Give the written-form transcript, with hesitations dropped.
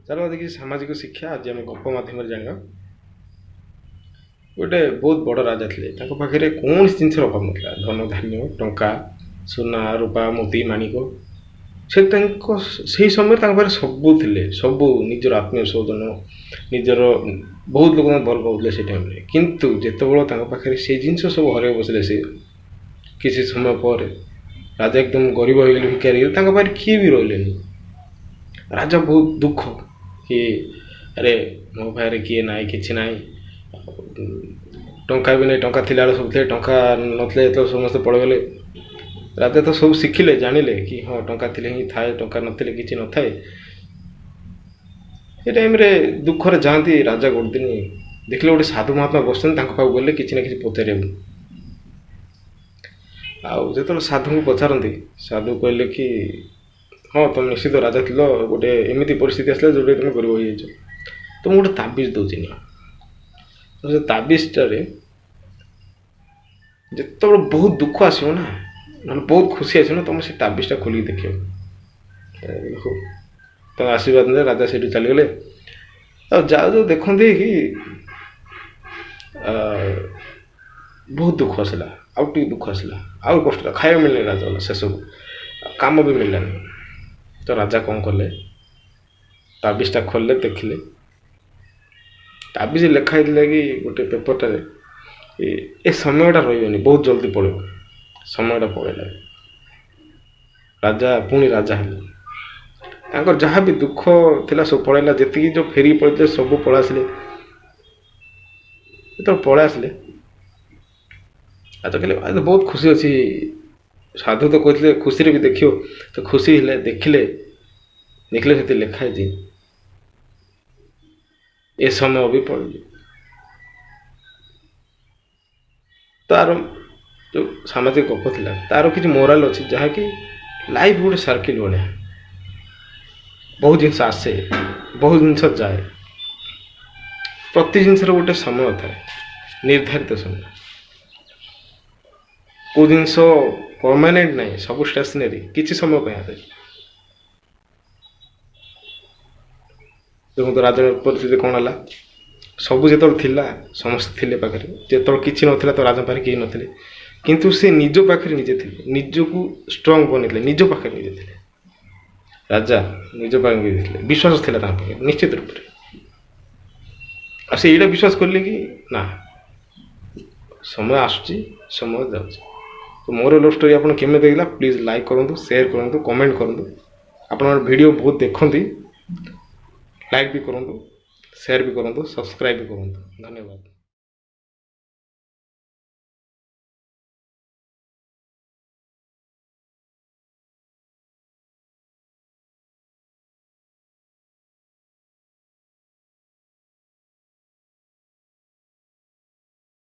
ଚାଲ କିଛି ସାମାଜିକ ଶିକ୍ଷା ଆଜି ଆମେ ଗପ ମାଧ୍ୟମରେ ଜାଣିବା। ଗୋଟେ ବହୁତ ବଡ଼ ରାଜା ଥିଲେ। ତାଙ୍କ ପାଖରେ କୌଣସି ଜିନିଷର ଅଭାବ ନଥିଲା। ଧନ ଧାନ୍ୟ, ଟଙ୍କା, ସୁନା, ରୂପା, ମୋତି, ମାଣିକ, ସେ ତାଙ୍କ ସେଇ ସମୟରେ ତାଙ୍କ ପାଖରେ ସବୁ ଥିଲେ। ସବୁ ନିଜର ଆତ୍ମୀୟ ସ୍ୱଜନ, ନିଜର ବହୁତ ଲୋକ ତାଙ୍କୁ ଭଲ ପାଉଥିଲେ ସେଇ ଟାଇମ୍ରେ। କିନ୍ତୁ ଯେତେବେଳେ ତାଙ୍କ ପାଖରେ ସେଇ ଜିନିଷ ସବୁ ହରାଇ ବସିଲେ, ସେ କିଛି ସମୟ ପରେ ରାଜା ଏକଦମ ଗରିବ ହେଇଗଲେ, ଭିକାରୀ ହେଇଗଲେ। ତାଙ୍କ ପାଖରେ କିଏ ବି ରହିଲେନି। ରାଜା ବହୁତ ଦୁଃଖ କି ଆରେ ମୋ ପାଖରେ କିଏ ନାହିଁ, କିଛି ନାହିଁ, ଟଙ୍କା ବି ନାହିଁ। ଟଙ୍କା ଥିଲାବେଳେ ସବୁ ଥିଲେ, ଟଙ୍କା ନଥିଲେ ଯେତେବେଳେ ସମସ୍ତେ ପଳେଇଗଲେ। ରାଜା ତ ସବୁ ଶିଖିଲେ, ଜାଣିଲେ କି ହଁ, ଟଙ୍କା ଥିଲେ ହିଁ ଥାଏ, ଟଙ୍କା ନଥିଲେ କିଛି ନଥାଏ। ସେ ଟାଇମ୍ରେ ଦୁଃଖରେ ଯାଆନ୍ତି ରାଜା। ଗୋଟେ ଦିନ ଦେଖିଲେ ଗୋଟେ ସାଧୁ ମହାତ୍ମା ବସିଛନ୍ତି। ତାଙ୍କ ପାଖକୁ ଗଲେ କିଛି ନା କିଛି ପଚାରିବାକୁ। ଆଉ ଯେତେବେଳେ ସାଧୁଙ୍କୁ ପଚାରନ୍ତି, ସାଧୁ କହିଲେ କି ହଁ, ତୁମେ ନିଶ୍ଚିତ ରାଜା ଥିଲ, ଗୋଟେ ଏମିତି ପରିସ୍ଥିତି ଆସିଲା ଯେଉଁଟା ତୁମେ ଗରିବ ହେଇଯାଇଛ। ତ ମୁଁ ଗୋଟେ ତାବିଜ ଦେଉଛି, ନିଅ। ତ ସେ ତାବିଜଟାରେ ଯେତେବେଳେ ବହୁତ ଦୁଃଖ ଆସିବ ନା, ନହେଲେ ବହୁତ ଖୁସି ଆସିବ ନା, ତୁମେ ସେ ତାବିଜଟା ଖୋଲିକି ଦେଖିବ। ହଉ, ତାଙ୍କ ଆଶୀର୍ବାଦ ନେଲେ। ରାଜା ସେଇଠୁ ଚାଲିଗଲେ। ଆଉ ଯାଉ ଯାଉ ଦେଖନ୍ତି କି ବହୁତ ଦୁଃଖ ଆସିଲା, ଆଉ ଟିକେ ଦୁଃଖ ଆସିଲା, ଆଉ କଷ୍ଟ, ଖାଇବା ମିଳିଲାନି ରାଜା ଗଲା ଶେଷକୁ, କାମ ବି ମିଳିଲାନି। ତ ରାଜା କ'ଣ କଲେ? ତାବିଜଟା ଖୋଲିଲେ, ଦେଖିଲେ ତାବିଜ ଲେଖା ହେଇଥିଲା କି ଗୋଟେ ପେପରଟାରେ, ଏ ସମୟଟା ରହିବନି, ବହୁତ ଜଲ୍ଦି ପଳେଇବ। ସମୟଟା ପଳେଇଲା, ରାଜା ପୁଣି ରାଜା ହେଲେ। ତାଙ୍କର ଯାହା ବି ଦୁଃଖ ଥିଲା ସବୁ ପଳେଇଲା। ଯେତିକି ଯେଉଁ ଫେରିକି ପଳେଇଥିଲେ ସବୁ ପଳେଇ ଆସିଲେ। ଯେତେବେଳେ ପଳେଇ ଆସିଲେ, ରାଜା କହିଲେ ଆଜି ବହୁତ ଖୁସି ଅଛି, ସାଧୁ ତ କହିଥିଲେ ଖୁସିରେ ବି ଦେଖିବ। ତ ଖୁସି ହେଲେ, ଦେଖିଲେ, ଦେଖିଲେ ସେଥିରେ ଲେଖା ହେଇଛି ଏ ସମୟ ବି ପଳେଇଯିବ। ତାର ଯେଉଁ ସାମାଜିକ ଗପ ଥିଲା, ତାର କିଛି ମୋରାଲ ଅଛି, ଯାହାକି ଲାଇଫ୍ ଗୋଟେ ସାର୍କିଲ୍ ଭଳିଆ, ବହୁତ ଜିନିଷ ଆସେ, ବହୁତ ଜିନିଷ ଯାଏ। ପ୍ରତି ଜିନିଷର ଗୋଟେ ସମୟ ଥାଏ, ନିର୍ଦ୍ଧାରିତ ସମୟ। କେଉଁ ଜିନିଷ ପରମାନେଣ୍ଟ ନାହିଁ, ସବୁ ଷ୍ଟେସନାରୀ, କିଛି ସମୟ ପାଇଁ ଆସେ। ଦେଖନ୍ତୁ ରାଜାର ପରିସ୍ଥିତି କ'ଣ ହେଲା। ସବୁ ଯେତେବେଳେ ଥିଲା ସମସ୍ତେ ଥିଲେ ପାଖରେ, ଯେତେବେଳେ କିଛି ନଥିଲା ତ ରାଜା ପାଖରେ କେହି ନଥିଲେ। କିନ୍ତୁ ସେ ନିଜ ପାଖରେ ନିଜେ ଥିଲେ, ନିଜକୁ ଷ୍ଟ୍ରଙ୍ଗ ବନେଇଥିଲେ, ନିଜ ପାଖରେ ନିଜେ ଥିଲେ। ରାଜା ନିଜ ପାଖରେ ନିଜେ ଥିଲେ, ବିଶ୍ୱାସ ଥିଲା ତାଙ୍କ ପାଖରେ ନିଶ୍ଚିତ ରୂପରେ। ଆଉ ସେ ଏଇଟା ବିଶ୍ୱାସ କଲେ କି ନା, ସମୟ ଆସୁଛି, ସମୟ ଯାଉଛି। ତ ମୋର ଲଭ୍ ଷ୍ଟୋରି ଆପଣ କେମିତି ଦେଖିଲା, ପ୍ଲିଜ୍ ଲାଇକ୍ କରନ୍ତୁ, ସେୟାର କରନ୍ତୁ, କମେଣ୍ଟ କରନ୍ତୁ। ଆପଣଙ୍କର ଭିଡ଼ିଓ ବହୁତ ଦେଖନ୍ତି, ଲାଇକ୍ ବି କରନ୍ତୁ, ସେୟାର ବି କରନ୍ତୁ, ସବସ୍କ୍ରାଇବ୍ ବି କରନ୍ତୁ। ଧନ୍ୟବାଦ।